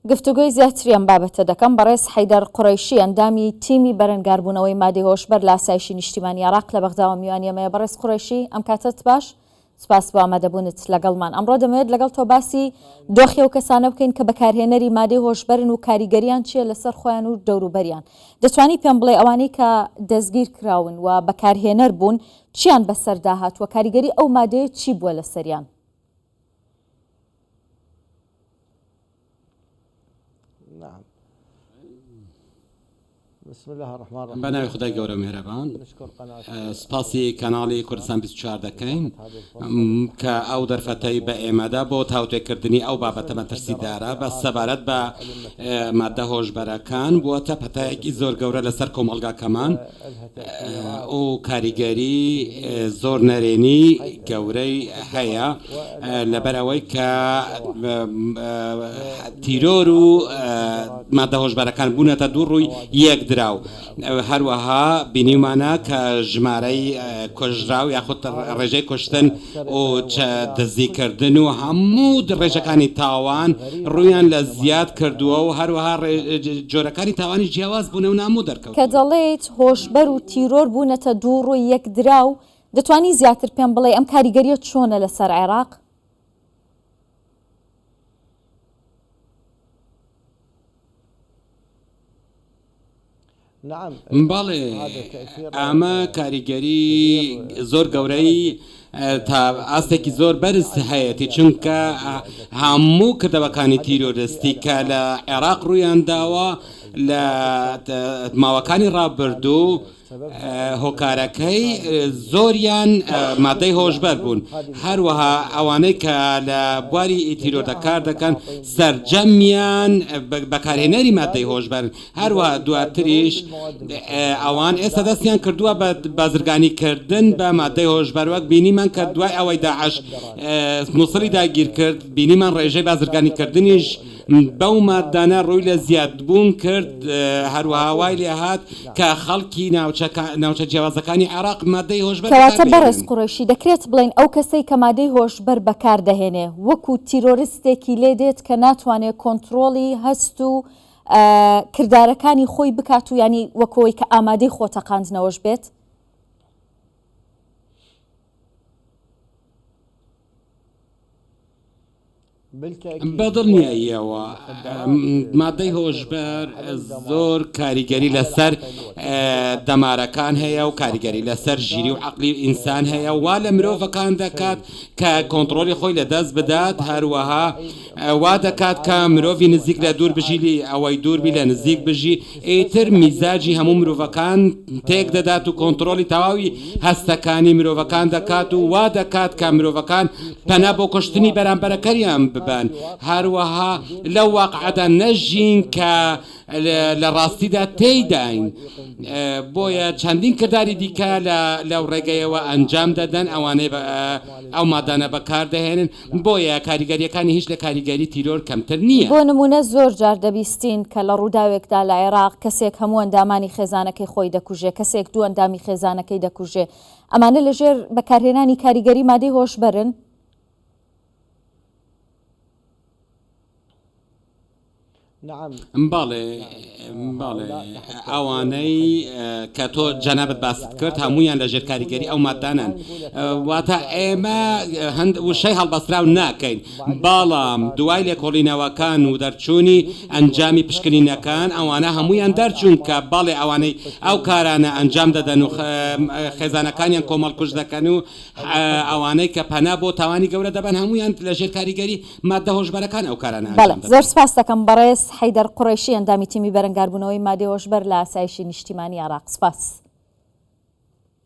گفتوگۆی زیاتری ئەم بابەتە دەکەم بەڕێز حەیدەر قوڕەیشی ئەندامی تیمی بەرەنگاربوونەوەی مادەی هۆشبەر لە ئاسایشی نیشتیمانی عێراق لە بەغداوە میوانی ئێمەیە بەڕێز قوڕەیشی ئەم کاتەت باش سپاس بۆ ئامادەبوونت لەگەڵمان ئەمڕۆ دەمەوێت لەگەڵ تۆ باسی دۆخی ئەو کەسانە بکەین کە بەکارهێنەری مادەی هۆشبەرن و کاریگەریان چییە لەسەر خۆیان و دەوروبەریان دەتوانی پێم بڵێ ئەوانەی کە دەستگیر کراون و بەکارهێنەر بوون چیان بەسەردا هاتووە کاریگەری ئەو مادەیە چی بووە لەسەریان؟ بە ناوی خودای گەورە میهرەبان سپاسی کەناڵی کوردستان 24 دەکەین کە ئەو دەرفەتەی بە ئێمەدا بۆ تاوتوێکردنی ئەو بابەتە مەترسیدارە بە سەبارەت بە مادە هۆشبەرەکان بووەتە پەتایەکی زۆر گەورە لەسەر کۆمەڵگاکەمان و کاریگەری زۆر نەرێنی گەورەی هەیە لەبەر ئەوەی کە تیرۆر و مادە هۆشبەرەکان بوونەتە دوو ڕووی یەک دراو هەروەها بینیومانە کە ژمارەی کوژراو یاخود ڕێژەی کوشتن و دزیکردن و هەموو ڕێژەکانی تاوان ڕوویان لە زیاد کردووە و هەروەها جۆرەکانی تاوانی جیاواز بوونە و نامۆ دەرکەوتوون. کە دەڵێیت هۆشبەر و تیرۆر بوونەتە دوو ڕووی یەک دراو، دەتوانی زیاتر پێم بڵێی ئەم کاریگەرییە چۆنە لەسەر عێراق؟ بەڵێ ئەمە کاریگەری زۆر گەورەی تا ئاستێکی زۆر بەرز هەیەتی چونکە هەموو کردەوەکانی تیرۆرستی کە لە عێراق ڕوویان داوە لە ماوەکانی ڕابردوو هۆکارەکەی زۆریان مادەی هۆشبەر بوون، هەروەها ئەوانەی کە لە بواری تیرۆردا کار دەکەن سەرجەمیان بەکارهێنەری مادەی هۆشبەرن، هەروەها دواتریش ئەوان ئێستا دەستیان کردووە بە بازرگانیکردن بە مادەی هۆشبەر، وەک بینیمان کە دوای ئەوەی داعش موسڵی داگیرکرد بینیمان ڕێژەی بازرگانیکردنیش بەو ماددانە ڕووی لە زیادبوون کرد، هەروەها وای لێهات کە خەڵکی ناوچە جیاوازەکانی عێراق ماددەی هۆشبەر کەواتە بەکار بەڕێز بهێنن. قوڕەیشی دەکرێت بڵێین ئەو کەسەی کە مادەی هۆشبەر بەکار دەهێنێ وەکو تیرۆرستێکی لێ دێت کە ناتوانێ کۆنتڕۆڵی هەست و کردارەکانی خۆی بکات و یانی وەکو ئەوەی کە ئامادەی خۆتەقاندنەوەش بێت؟ بە دڵنیاییەوە مادەی هۆشبەر زۆر کاریگەری لەسەر دەمارەکان هەیە و کاریگەری لەسەر ژیری و عەقلی ئینسان هەیە وا لە مرۆڤەکان دەکات کە کۆنتڕۆلی خۆی لەدەست بدات هەروەها وا دەکات کە مرۆڤی نزیک لە دوور بژی لی ئەوەی دوور بی لە نزیک بژی ئیتر میزاجی هەموو مرۆڤەکان تێک دەدات و کۆنتڕۆڵی تەواوی هەستەکانی مرۆڤەکان دەکات و وا دەکات کە مرۆڤەکان پەنا بۆ کوشتنی بەرامبەرەکەریان ببەن هەروەها لەو واقعەدا نەژین کە لە ڕاستیدا تێیداین بۆیە چەندین کرداری دیکە لەو ڕێگەیەوە ئەنجام دەدەن ئەوانەی ئەو مادانە بەکاردەهێنن بۆیە کاریگەرییەکانی هیچ لە کاریگەری تیرۆر کەمتر نییە. بۆ نموونە زۆر جار دەبیستین کە لە ڕووداوێکدا لە عێراق کەسێک هەموو ئەندامانی خێزانەکەی خۆی دەکوژێ، کەسێک دوو ئەندامی خێزانەکەی دەکوژێ، ئەمانە لەژێر بەکارهێنانی کاریگەری مادەی هۆشبەرن؟ بەڵێ بەڵێ ئەوانەی کە تۆ جەنابت باست کرد هەموویان لە ژێر کاریگەری ئەو مادانەن واتە ئێمە هەند وشەی هەڵبەستراو ناکەین بەڵام دوای لێکۆڵینەوەکان و دەرچوونی ئەنجامی پشکنینەکان ئەوانە هەموویان دەرچوون کە بەڵێ ئەوانەی ئەو کارانە ئەنجام دەدەن و خێزانەکانیان کۆمەڵکوژ دەکەن و ئەوانەی کە پەنا بۆ تاوانی گەورە دەبەن هەموویان لە ژێر کاریگەری ماددە هۆشبەرەکان ئەو کارانە بەڵێ ئەنجام زۆر دەدەن. سپاست دەکەم بەڕێز حەیدەر قوڕەیشی ئەندامی تیمی بەرەنگاربوونەوەی مادەی هۆشبەر لە ئاسایشی نیشتیمانی عێراق سپاس.